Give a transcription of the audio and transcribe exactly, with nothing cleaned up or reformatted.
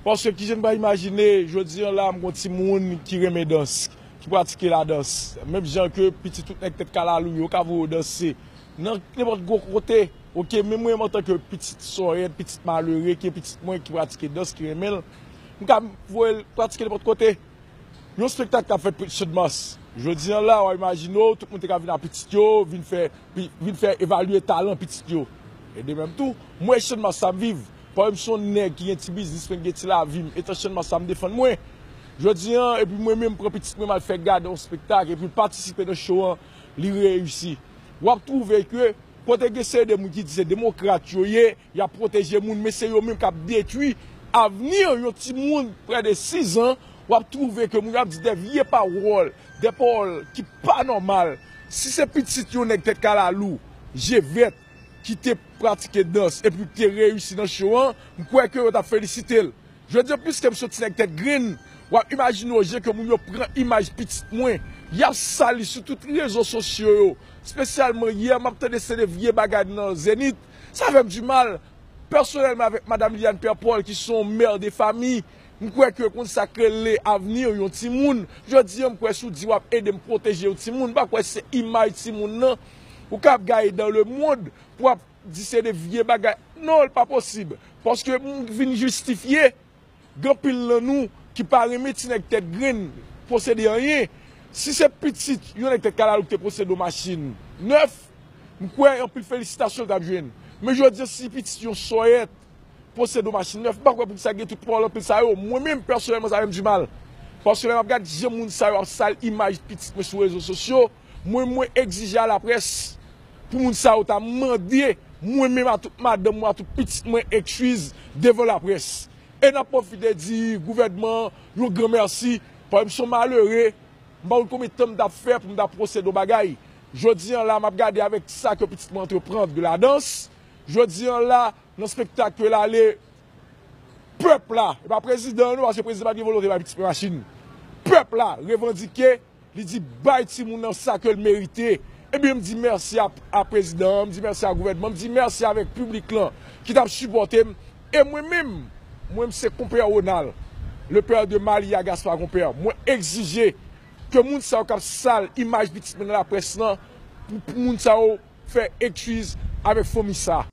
Paske kijan n pa imajine, jodi an la, m gon timoun ki renmen dans, ki pratike ladans. Menm jan ke pitit tout nèg tèt kalalou yo ka voye yo danse nan nenpòt gwo kote. Oke, men mwen, antanke pitit sòyèt, pitit malere, ki pitit mwen ki pratike dans, ki renmen l, m ka voye l pratike nenpòt kote. Yon spektak k ap fèt Channmas. Jodi an la, w a imajine w, tout moun te ka vin ak pitit yo, vin fè, vin fè evalye talan pitit yo. E de menm tou, mwen Channmas sa m viv. Paske m se yon nèg ki gen ti biznis, mwen gen ti lavi m. Etan Channmas sa m defann mwen. Jodi an, epi mwen menm pran pitit mwen m al fè gade yon spektak, epi l patisipe nan show an, li reyisi. W ap twouve ke kote gen seri de moun ki di se demokrat yo ye, y ap pwoteje moun, men se yo menm k ap detwi avni yon timoun prè de sis an, w ap twouve ke moun yo ap di de vye pawòl, de pawòl ki pa nòmal. Si se pitit yon nèg tèt kalalou, je vèt, ki te pratike dans epi ki te reyisi nan show an, m kwè ke yo t ap felisite l. Jodi an, piske m se yon ti nèg tèt grenn, w ap imajine w jan ke moun yo pran imaj pitit mwen, y ap sal li sou tout rezo sosyo yo. Espesyalman yè, m ap tande se de vye bagay nan Zenith. Sa fè m di mal. Pèsonèlman, avèk madanm Liliane Pierre Paul, ki se yon mè de fanmi, m kwè ke konn sa k rele avni yon timoun. Jodi an, m kwè si w di w ap ede m pwoteje yon timoun, m pa kwè se imaj timoun nan ou ka ap gaye dans le monde pou w ap di se de vye bagay. Non, l pa posib. Paske m vin jistifye gen anpil nan nou ki pa renmen ti nèg tèt grenn posede anyen. Si se pitit yon nèg tèt kalalou ki te posede yon machin nèf, m kwè anpil felisitasyon l t ap jwenn. Men jodi an, si pitit yon sòyèt posede yon machin nèf, m pa kwè poukisa gen tout pawòl anpil sa yo. Mwen menm, pèsonèlman, sa fè m di mal. Paske lè m ap gade jan moun sa yo ap sal imaj pitit mwen sou rezo sosyo, mwen, mwen egzije a laprès pou moun sa yo ta mande mwen menm, a tout madanm mwen, a tout pitit mwen, eskiz devan laprès. E n ap pwofite di gouvènman an yon gran mèsi, paske m se yon malere, m pa konn konbyen tan m t ap fè pou m ta pwosede yon bagay. Jodi an la, m ap gade avèk sa ke pitit mwen antreprann de ladans. Jodi an la, nan spektak ke l ale, pèp la, e pa prezidan an non, paske prezidan pa t gen volonte bay pitit mwen machin. Pèp la revandike, li di bay timoun nan sa ke l merite. Ebyen, m di mèsi a, a prezidan an, m di mèsi a gouvènman, m di mèsi avèk piblik lan ki t ap sipòte m. E mwen menm, mwen m se konpè Ronald, le père de Malia Gaspard Compère. Mwen egzije ke moun sa yo k ap sal imaj pitit mwen nan laprès lan, pou, pou moun sa yo fè eskiz avèk fanmi sa.